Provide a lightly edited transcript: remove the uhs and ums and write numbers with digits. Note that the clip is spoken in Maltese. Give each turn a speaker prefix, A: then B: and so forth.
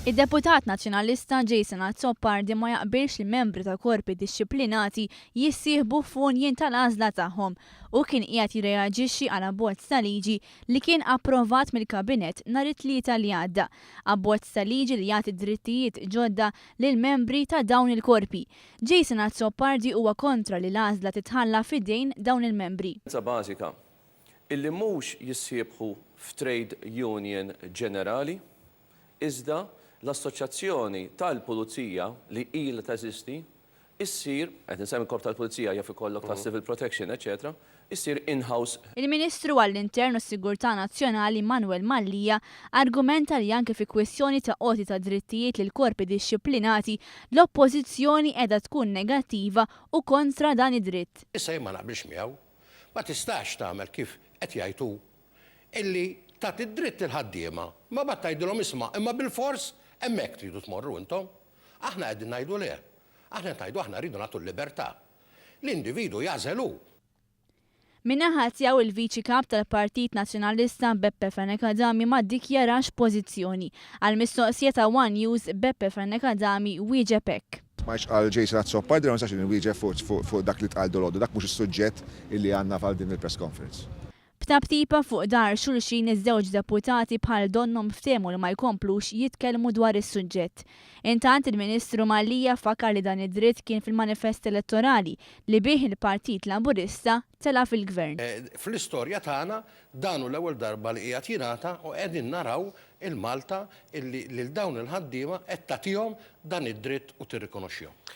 A: Id-deputat Nazzjonalista Jason Azzopardi ma jaqbilx li membri ta' korpi dixxiplinati jissieħbu f'union tal-għażla tagħhom. Hu kien qiegħed jirreaġixxi għal abbozz ta' liġi li kien approvat mill-Kabinett nhar it-Tlieta li għadda. Abbozz ta' liġi li jagħti drittijiet ġodda lill-membri ta' dawn il-korpi. Jason Azzopardi huwa kontra li l-għażla titħalla f'idejn dawn il-membri.
B: Bażika illi mhux jissiebħu f'trade union ġenerali, iżda l-assoċjazzjoni tal-pulizija li ilha teżisti issir, qed insemmi korp tal-pulizija, jaf ikollok ta' civil protection, eċetera, issir in-house.
A: Il-Ministru għall-Intern u s-Sigurtà Nazzjonali Manuel Mallia argumenta li anke fi kwistjoni ta' għoti ta' drittijiet lil korpi dixxiplinati, l-Oppożizzjoni qiegħda tkun negattiva u kontra dan id-dritt.
C: Issa jien ma naqbilx miegħu. Ma tistax tagħmel kif qed jgħid hu illi tagħti d-dritt lill-ħaddiema, imma mbagħad tgħidilhom isma' imma bilfors hemmhekk tridu tmorru intom. Aħna qegħdin ngħidu le. Aħna qed ngħidu aħna rridu nagħtu l-libertà. L-individwu jagħżel hu.
A: Min-naħa tiegħu il-Viċi Kap tal-Partit Nazzjonalista Beppe Fenech Adami ma ddikjarax pożizzjoni. Għall-mistoqsija ta' one News, Beppe Fenech Adami wieġeb hekk.
D: Smajt x'qal Jason Azzopardi, ma nistax inwieġeb fuq dak li tqal dolodu. Dak mhux is-suġġett illi għandna għal din il-press conference.
A: B'taptipa fuq dahar xulxin iż-żewġ deputati bħal donnhom ftehmu li ma jkomplux jitkellmu dwar is-suġġett. Intant il-Ministru Mallia fakar li dan id-dritt kien fil-manifest elettorali li bih il-Partit Laburista tela' fil-Gvern.
C: Fl-istorja tagħna dan hu l-ewwel darba li qiegħed jingħata u qegħdin naraw il-Malta illi lil dawn il-ħaddiema qed tagħtihom dan id-dritt u tirrikonoxxihom.